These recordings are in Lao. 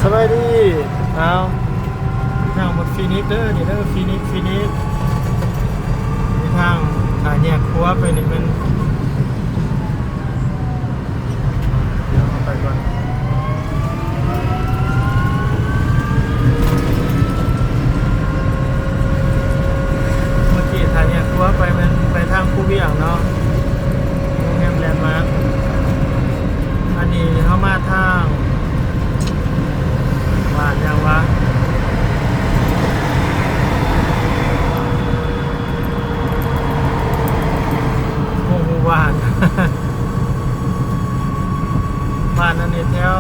ສະບາຍດີ. ເອົາ ທາງໝົດຟີນິກເດີ ນີ້ເດີ ຟີນິກ ຟີນິກ. ມີທາງ ຖ້າແຍກຂົວໄປນີ້ແມ່ນ ດຽວເຮົາໄປກ່ອນ. ເມື່ອກີ້ຖ້າແຍກຂົວໄປແມ່ນໄປທາງພູວຽງເນາະ ໂຮງແຮມແລນມາກ. ອັນນີ້ເຮົາມາທາງ ບ້ານຫຍັງວະ? ບໍ່ຮູ້ບ້ານ. ບ້ານອັນນີ້ແຖວ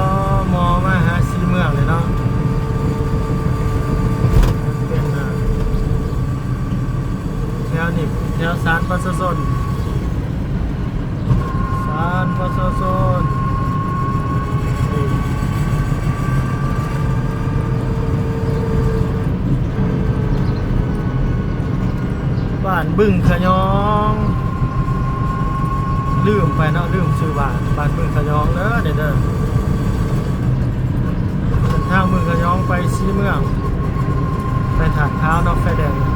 ມໍ່ມາຫາສີເມືອງເລີຍເນາະ. ເປັນ ອ່າ ແຖວນີ້ແຖວສານປະຊາຊົນ ສານປະຊາຊົນ. ນີ້ ບ້ານບຶງຂະຍອງ ລືມໄປເນາະ ລືມຊື່ບ້ານ ບ້ານບຶງຂະຍອງເດີ ນີ້ເດີ. ເສັ້ນທາງບຶງຂະຍອງໄປສີເມືອງ ໄປທາດຂາວເນາະ ໄຟແດງ. ເອີ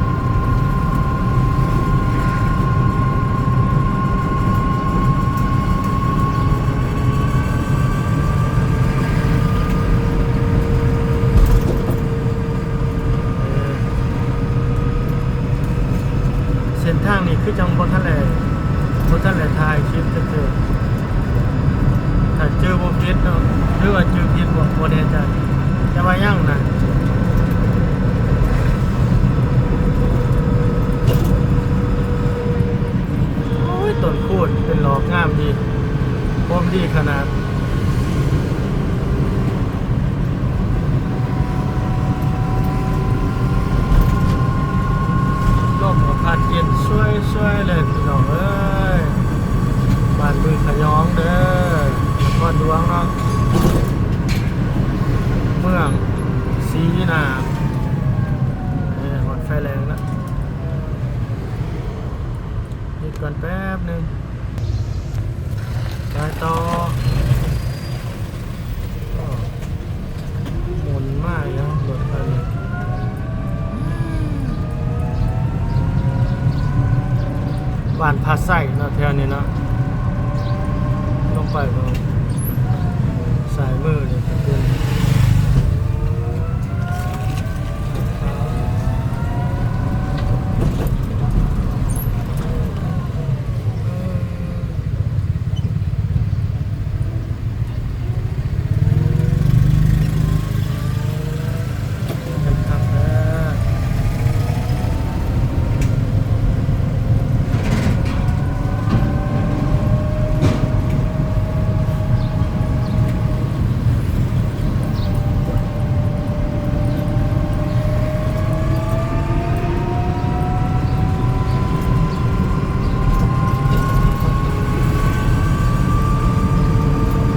ເສັ້ນທາງນີ້ຄືຈັ່ງບໍ່ທັນໄດ້ ບໍ່ທັນໄດ້ຖ່າຍຄລິບຈັກເທື່ອ ຖ້າຈື່ບໍ່ຜິດເນາະ ຫຼືວ່າຈື່ຜິດບໍ່ ບໍ່ແນ່ໃຈ ແຕ່ວ່າຍັງນະ. ໂອ້ຍ ຕົ້ນຄູນເປັນດອກງາມດີ ໂຮມດີຂະໜາດ. ລົມກໍພັດເຢັນຊ່ວຍໆ ເລີຍພີ່ນ້ອງເອີຍ. ບ້ານບຶງຂະຍອງເດີ ນະຄອນຫຼວງເນາະ ເມືອງສີນາ. ເອີ ຮອດໄຟແດງລະ ຢຸດກ່ອນແປັບໜຶ່ງ ໄປຕໍ່. ໂອ້ ໝູນມາອີກແລ້ວ ລົດໄຟນີ້ ບ້ານຜາໄຊເນາະ ແຖວນີ້ເນາະ. ລົງໄປກໍຊ້າຍມືນີ້ເປັນ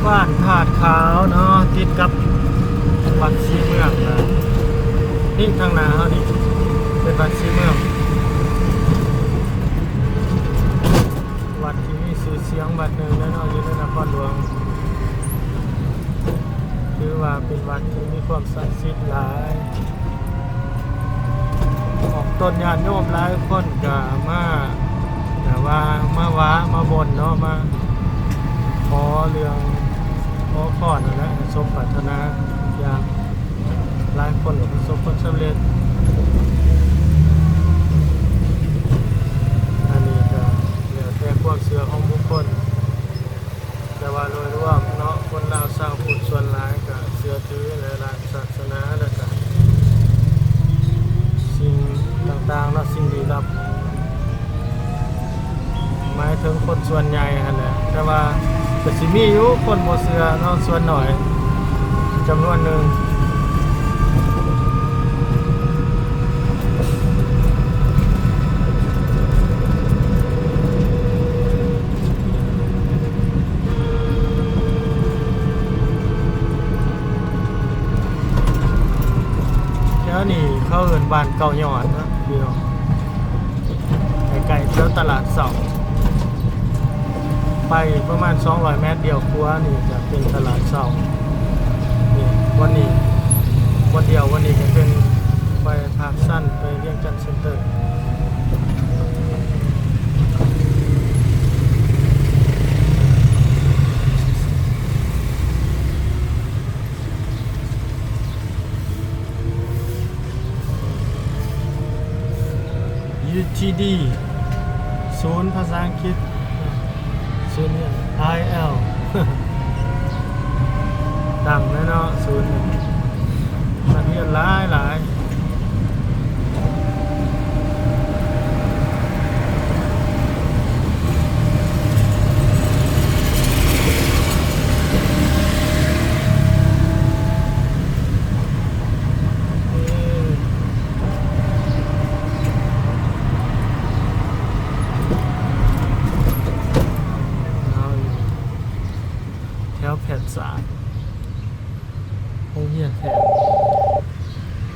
ບ້ານທາດຂາວເນາະ ຕິດກັບວັດສີເມືອງນະ. ນີ້ທາງໜ້າເຮົານີ້ເປັນວັດສີເມືອງ ວັດທີ່ມີຊື່ສຽງວັດໜຶ່ງເນາະ ຢູ່ໃນນະຄອນຫຼວງ. ຖືວ່າເປັນວັດທີ່ມີຄວາມສັກສິດຫຼາຍ. ອອກຕົນຍາດໂຍມຫຼາຍຄົນກະມາ ແບບວ່າມາຫວາມາບົນເນາະ ມາຂໍເລື່ອງ ຂໍພອນນັ້ນແຫຼະ ໃຫ້ສົມປາດຖະໜາທຸກຢ່າງ. ຫຼາຍຄົນກໍປະສົບຜົນສຳເລັດ. ອັນນີ້ກໍແລ້ວແຕ່ຄວາມເຊື່ອຂອງບຸກຄົນ. ແຕ່ວ່າໂດຍລວມເນາະ ຄົນລາວຊາວພຸດສ່ວນຫຼາຍກໍເຊື່ອຖືໃນຫຼັກສາສະໜາ ແລ້ວກໍສິ່ງຕ່າງໆເນາະ ສິ່ງລີ້ລັບ ໝາຍເຖິງຄົນສ່ວນໃຫຍ່ຫັ້ນແຫຼະ ແຕ່ວ່າກໍຊິມີຢູ່ຄົນບໍ່ເຊື່ອເນາະ ສ່ວນໜ້ອຍຈຳນວນໜຶ່ງ. ແຖວນີ້ເຂົາເອີ້ນບ້ານເກົ້າຍອດເນາະພີ່ນ້ອງ ໃກ້ໆແຖວຕະຫຼາດເຊົ້າ ໄປປະມານສອງຮ້ອຍແມັດ ລ້ຽວຂວານີ້ຈະເປັນຕະຫຼາດເຊົ້າ. ນີ້ ວັນນີ້ ທີດີ ສູນພາສາອັງກິດ ສູນຮຽນ ໄອແອລ ດັງແລ້ວເນາະ ສູນນີ້ ນັກຮຽນຫຼາຍໆ. ແຖວແພດສາດ ໂຮງຮຽນແພດ